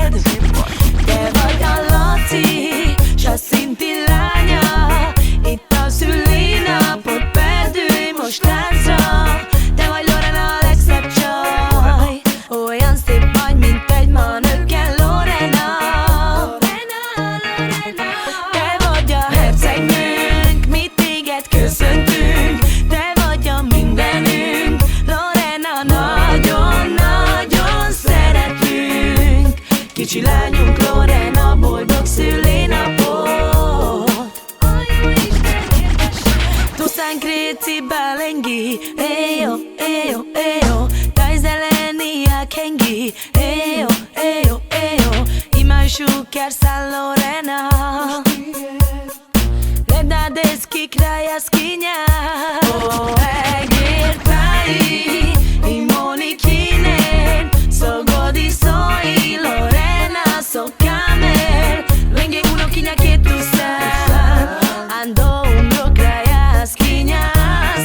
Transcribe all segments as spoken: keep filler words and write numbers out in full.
kedv. Te vagy a Laci, s a Szinti lánya. Itt a szülinapod, perdülj most táncra. Te vagy, Lorena, a legszebb csaj. Olyan szép vagy, mint egy manöken, Lorena. Te vagy a hercegnünk, mi téged köszöntünk. Te vagy a mindenünk, Lorena, nagyon-nagyon szeretünk. Kicsi lányunk, Lorena, boldog szülinapot. Tu san creci balengi, ejo, ejo, ejo. Taj zeleni akhengi, ejo, ejo, ejo. Imaj šukar san, Lorena. Leda deski krajaskinja. O egér táji, i Moni kinen, so godi so i, Lorena so kamen. Lenge unokinja ked tu san, ando umro krajaskinja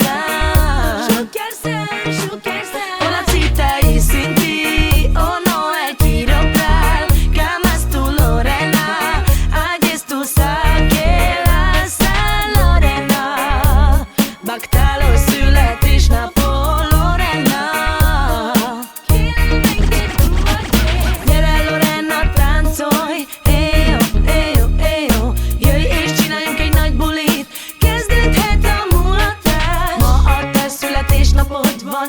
san. Šukar san, šukar san. O Laci, taj i Szinti, o Noel, kiro pral, kamastu, Lorena, a gdje stu sa, kela sa, Lorena. Baktalo születésnapod, Lorena. Gyere, Lorena, táncolj, ejo, ejo, ejo. Jöjj és csináljunk egy nagy bulit, kezdődhet a mulatás. Ma a te születésnapod van,